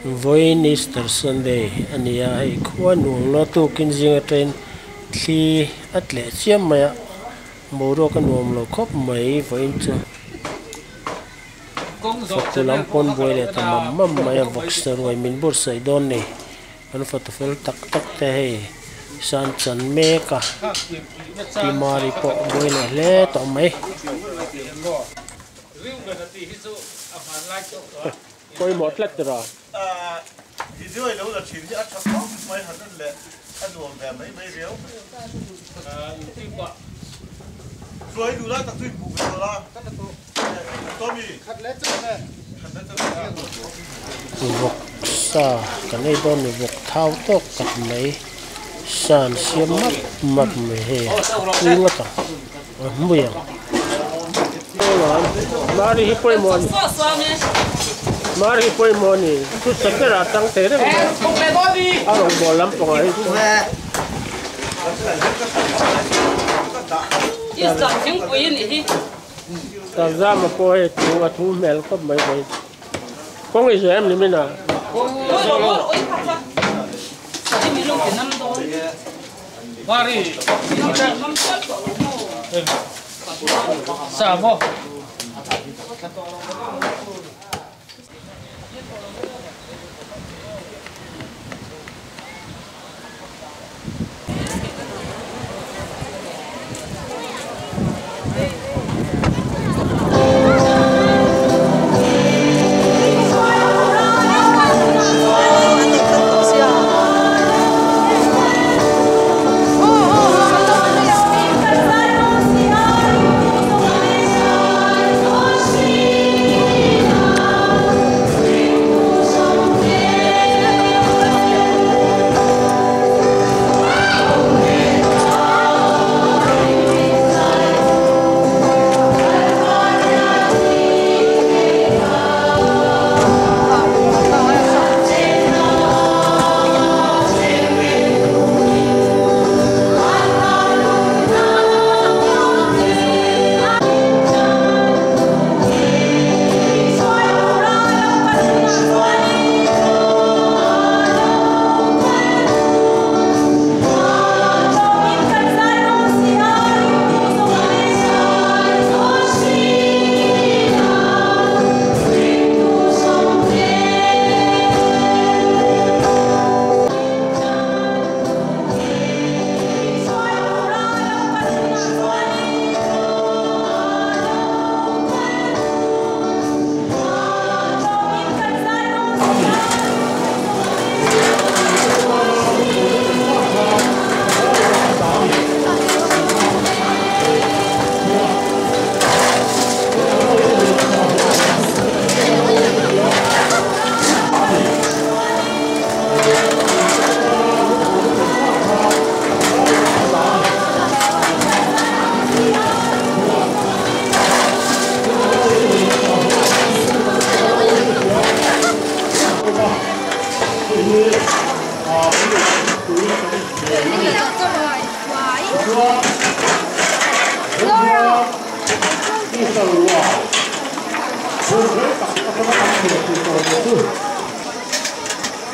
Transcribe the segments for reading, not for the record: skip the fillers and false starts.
Vawiin Easter Sunday a ni a, hei khua nuam lo tukin zing atangin thli a tleh chiam mai a, boruak a nuam lo khawp mai vawiin chu fatu lam pawn buai leh ta mam mam mai a, vawksa ruai min buatsaih dawn ni. Kan fatu fel tak tak te hei san chan mek a, Pi Mari pawh buai leh hle tawh mai. Pawimawh tlat tur a. Vawk sa kan ei dawn ni vawk thau tawk tak mai sa an siam map map mai hei a tui ngawt ang a hmui ang. Mari hi pawimawh a ni Mari hi pawimawh a ni chu sakera a tang thei reng mai a rawngbawl lampangah hi chuan. Tarzama pawh hei thu a thu hmel khawp mai mai. Kawng i zem ni min a.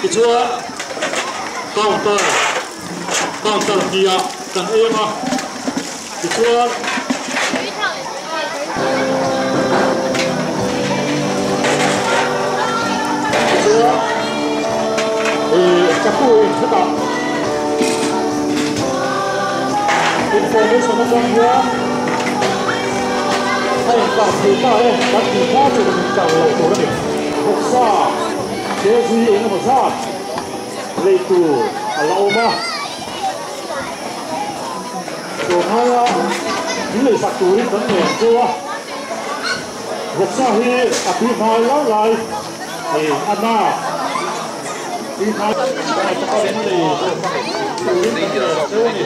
Tichuan counter counter hnih ah kan eng a tichuan tichuan ih chaku in hetah information atang hian a inkar thei ta e kan tih hma chu kan inkar lo tur a ni. Vawksa kg engemaw zat lei tur a la awm a, tlawmngaia min leisak turin kan ngen chu a, vawksa hi a tui hnai lai lai a na tui hnai lai taka min lei turin kan ngen chu a ni.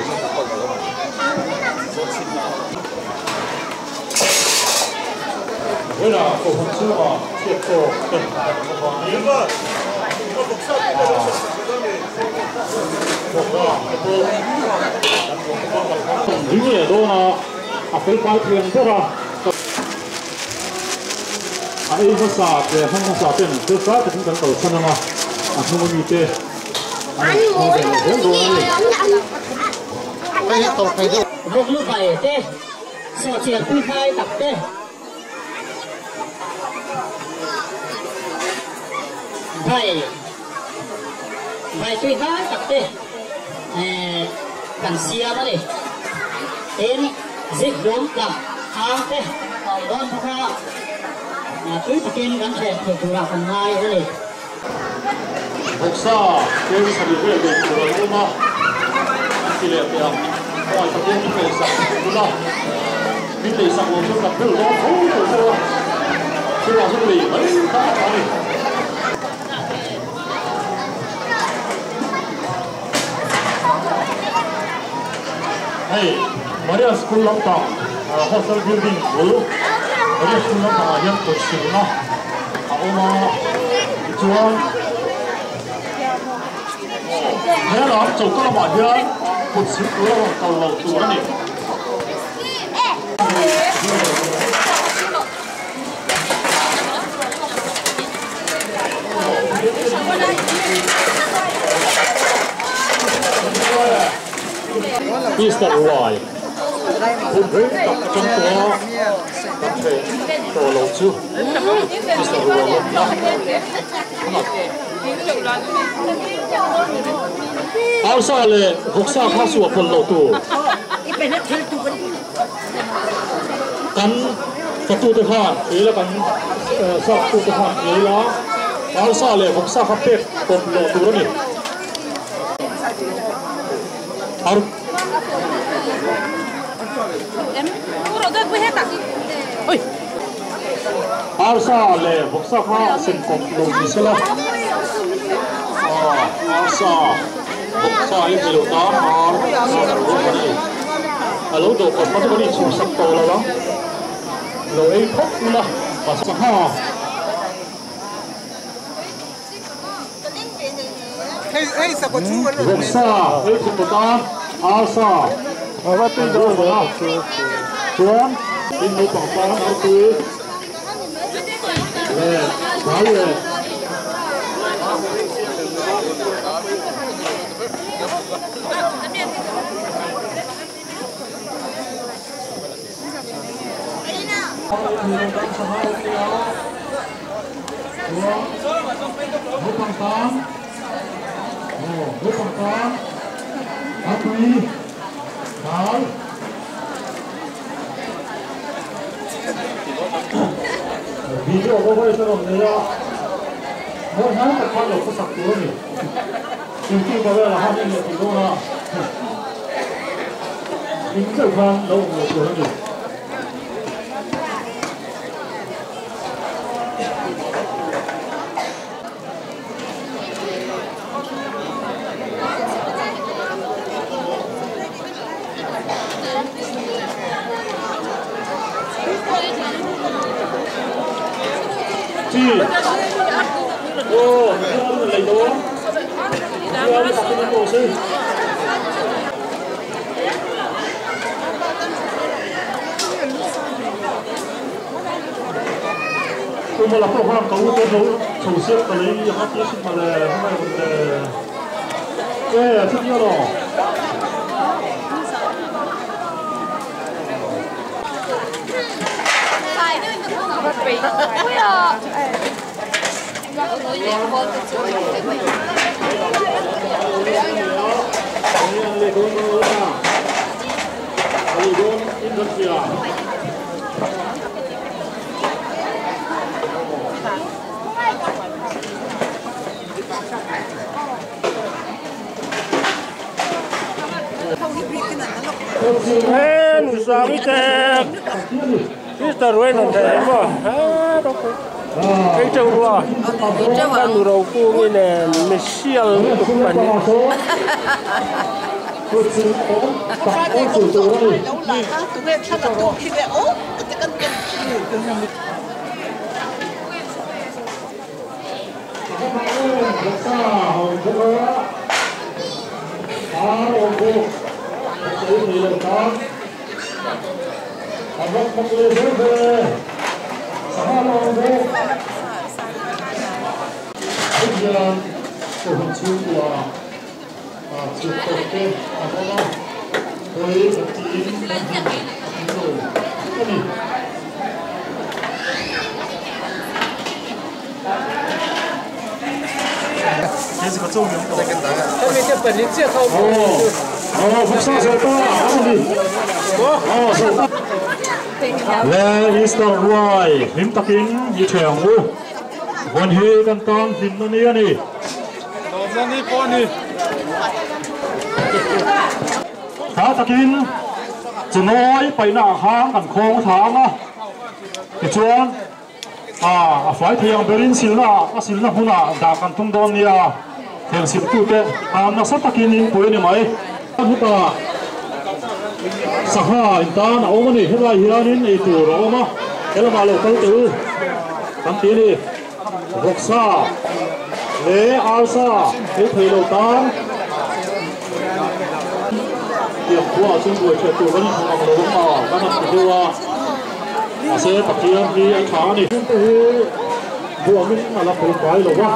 Vawilah kohhran chhungah chhiat tawk ten an awm avangin Ding leh dawn a, a fel pai thei ang ber a. A ei hmasa leh hman hmasa ten fel fai takin kan kalsan ang a. A hnung ami te an hmang ve leh zel dawn a ni. Vawklu bai te, sawhchiar tuihnai tak te. Bai, bai tuihnai tak te kan siam a ni. Tin, zikhlum tlang hang te a awm dawn bawk a, tui takin kan hreh theih turah kan ngai a ni. Vawksa tlem sarih vel nei tur an awm a, an ti leh teh ang. Khawngaih takin min leisak bula, min leisak lo chuan kan bel dawn tho tho tho a, chuvang chuan lei mai kha a tha a ni. Hei Maria School lampang hostel building bul Maria School lampangah hian kawtsilna a awm a, tichuan he lam choka lamah hian kawtsil tur a rawn kal lo tur a ni. Easter ruai hun rei tak atang tawha kan hreh tawh lo chu Easter ruai lawmna Arsa leh vawksa kha suah phal lo tur Kan fatute khan ei la, kan saktute khan ei la, arsa leh vawksa kha pek kawp loh tur a ni. Arsa leh vawksa kha sem kawp loh ni sela, arsa. Vawksa hi ni lo ta ar a kan ruat a ni. A lo dawh kawp kha chu kan inchhungsak tawh lo ang. Lo ei phawt ula sangha. Vawksa ei thei tawh ta arsa kan ruat a chuan tin naupang tan artui leh dal leh. Video pawh hi ka rawn nei a, mawi hnai tak khan lo khawsak tur a ni. YouTube a velah khan en leh tih dawn a, hlim deuh khan lo awm leh tur a ni. Chi Aw Mizoram lei dawn Mizoram tak in an se. Tumala pawh khan ka u te zo chho siam ka lei ang a tia sin mawle hmai rawn le e chutia law. Mr. Ruin an thei maw hei teuh rua ka nu ro kungin nen misial lutuk pahnih. Kohhran chhungkua ah chhuk tawk te an awm a, pawi kan tiin kan hmun a kim lo a ni. Le Easter ruai hlim takin i theng u. Vawn hi kan tan hlimna ni a ni. Lawmna ni pawh a ni. Tha takin chanawi paihna ah khan kan khawng thla ang a, tichuan a fai thei ang berin silna ah a silna hmunah dah kan tum dawn nia, heng siltute tan nasa takin in pui a ni mai. Hutah sangha in tan a awm a ni, helai hianin ei tur a awm a, helamah lo kal teh u kan ti a ni. Vawksa leh arsa ei thei lo tan tiang khua ah chuan buai theih tur kan inhmu ang lo ang a, kan han ti deuh a, mahse Pathian hi a tha a ni. Chhungte hi buangin a la fel fai lo va,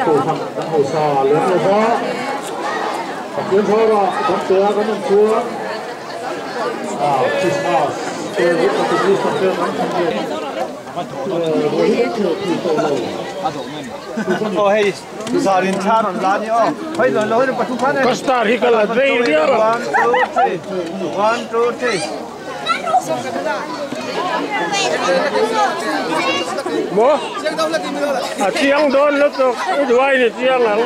kohhran kan hausa lem lo va, Pathian zarah damtea kan awm chuan Christmas te Christmas te kan hmu leh. Ka star hi ka la rei viau a. Maw? A chiang dawn lutuk i duai ni chiang ang.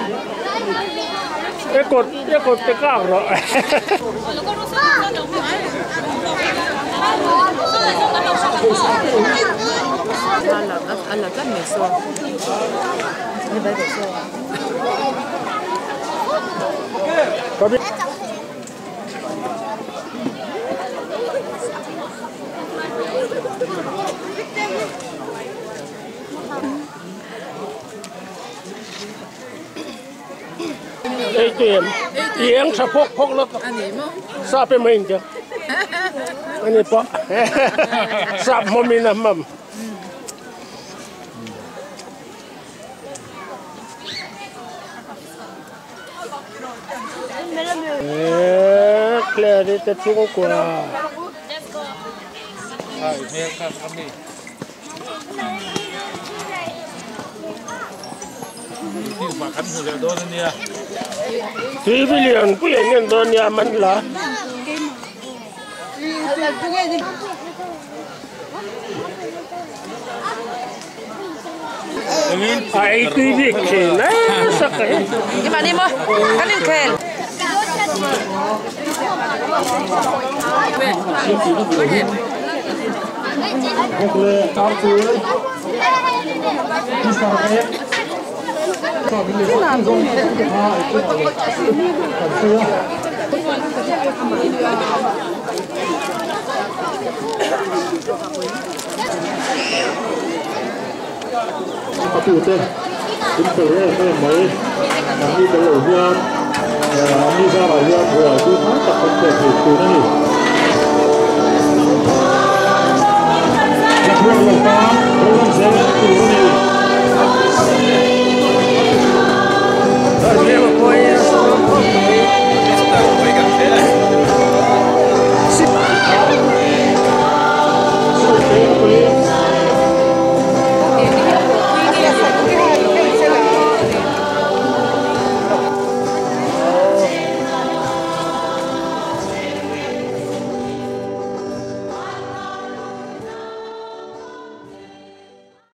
I kut i kut ti kak rawh. Ei tui em? I eng tha phawk phawk lo tak. Sap em a in tia. Ani pawh sap hmawm in a hmam. Eee Claire te chhungkua. TV lian pui an en dawn nia man la. A ei tui bik thin nasa ka hi. A tute in fel em em mai an ni tel lo hian an ni zarah hian ruai chu tam tak kan pek thei thin a ni. Ka chhuak lo tan.